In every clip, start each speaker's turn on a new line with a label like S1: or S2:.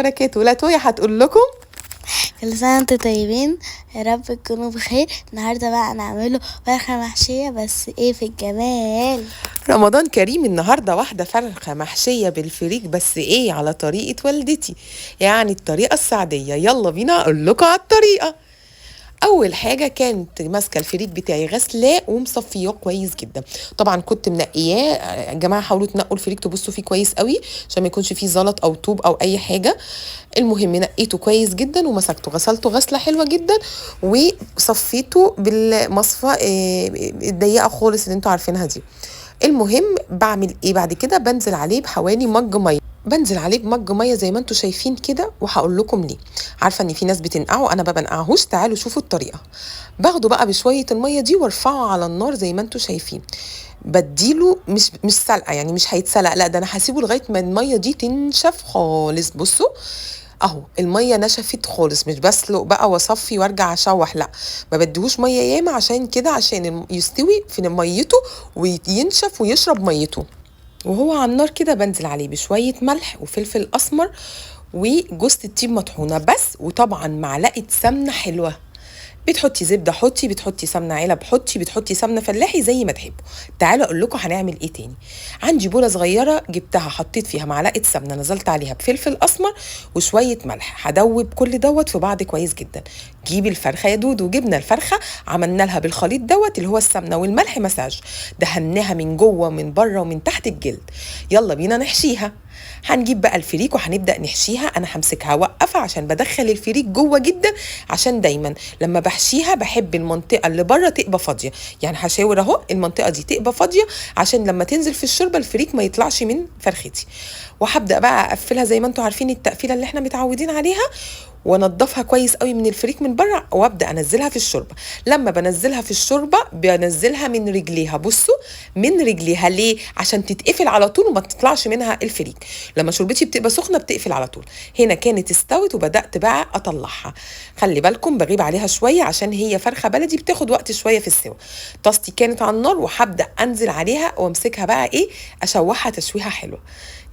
S1: وبركاته. لا تويا هتقول لكم
S2: كل سنة وانتم طيبين، يا رب تكونوا بخير. النهاردة بقى نعمله فرخة محشية، بس ايه في الجمال.
S1: رمضان كريم. النهاردة واحدة فرخة محشية بالفريك، بس ايه على طريقة والدتي، يعني الطريقة السعدية. يلا بينا اقول لكم على الطريقة. اول حاجة كانت ماسكه الفريك بتاعي، غسلاه ومصفياه كويس جدا. طبعا كنت منقياه. يا جماعة حاولوا تنقوا الفريك تبصوا فيه كويس قوي عشان ما يكونش فيه زلط او طوب او اي حاجة. المهم نقيته كويس جدا ومسكته، غسلته غسله حلوة جدا وصفيته بالمصفى الضيقه خالص اللي انتوا عارفينها دي. المهم بعمل ايه بعد كده؟ بنزل عليه بحوالي مج مية، بنزل عليه بمج مية زي ما انتوا شايفين كده، وهقول لكم ليه. عارفه ان في ناس بتنقعه، انا ما بنقعهوش. تعالوا شوفوا الطريقة. باخده بقى بشوية المية دي وارفعه على النار زي ما انتوا شايفين. بديله مش سلقه، يعني مش هيتسلق، لا ده انا هسيبه لغاية ما المية دي تنشف خالص. بصوا اهو المية نشفت خالص، مش بسلق بقى واصفي وارجع اشوح، لا ما بديهوش مية ياما عشان كده، عشان يستوي في ميته وينشف ويشرب ميته. وهو على النار كده بنزل عليه بشوية ملح وفلفل اسمر وجوزة الطيب مطحونه بس، وطبعا معلقه سمنه حلوة. بتحطي زبدة حطي، بتحطي سمنه علب حطي، بتحطي سمنه فلاحي زي ما تحبوا. تعالوا اقول لكم هنعمل ايه تاني. عندي بوله صغيرة جبتها، حطيت فيها معلقه سمنه، نزلت عليها بفلفل اسمر وشوية ملح. هدوب كل دوت في بعض كويس جدا. جيبي الفرخه يا دودو، جبنا الفرخه عملنا لها بالخليط دوت اللي هو السمنة والملح مساج، دهناها من جوه ومن بره ومن تحت الجلد. يلا بينا نحشيها. هنجيب بقى الفريك وهنبدا نحشيها. انا همسكها واقفة عشان بدخل الفريك جوه جدا، عشان دايما لما بحشيها بحب المنطقة اللي بره تبقى فاضية، يعني هشاور اهو المنطقة دي تبقى فاضية عشان لما تنزل في الشوربة الفريك ما يطلعش من فرختي. وهبدا بقى اقفلها زي ما انتم عارفين التقفيله اللي احنا متعودين عليها، وانضفها كويس قوي من الفريك من بره، وابدا انزلها في الشوربة. لما بنزلها في الشوربة بنزلها من رجليها، بصوا من رجليها ليه؟ عشان تتقفل على طول وما تطلعش منها الفريك. لما شوربتي بتبقى سخنة بتقفل على طول. هنا كانت استوت وبدات بقى اطلعها. خلي بالكم بغيب عليها شوية عشان هي فرخة بلدي بتاخد وقت شوية في السوا. طاستي كانت على النار وهبدا انزل عليها وامسكها بقى ايه، اشوحها تشويحه حلوة.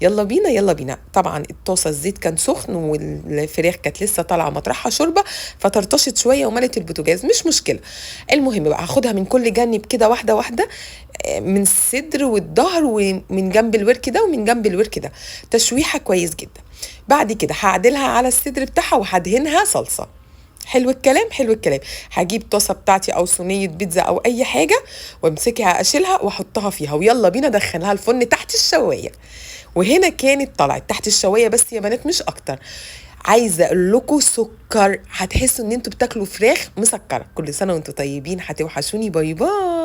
S1: يلا بينا يلا بينا. طبعا الطاسه الزيت كان سخن والفراخ كانت لسه طالعه مطرحها شوربة، فطرطشت شوية وملت البوتاجاز، مش مشكلة. المهم بقى هاخدها من كل جانب كده واحدة واحدة، من الصدر والظهر ومن جنب الورك ده ومن جنب الورك ده، تشويحه كويس جدا. بعد كده هعدلها على الصدر بتاعها وهدهنها صلصه. حلو الكلام حلو الكلام. هجيب طاسه بتاعتي او صينية بيتزا او اي حاجة وامسكها اشيلها واحطها فيها، ويلا بينا ادخلها الفرن تحت الشوايه. وهنا كانت طلعت تحت الشوايه بس يا بنات مش اكتر. عايزه اقول لكم سكر، هتحسوا ان انتوا بتاكلوا فراخ مسكره. كل سنة وانتوا طيبين، هتوحشوني. bye bye.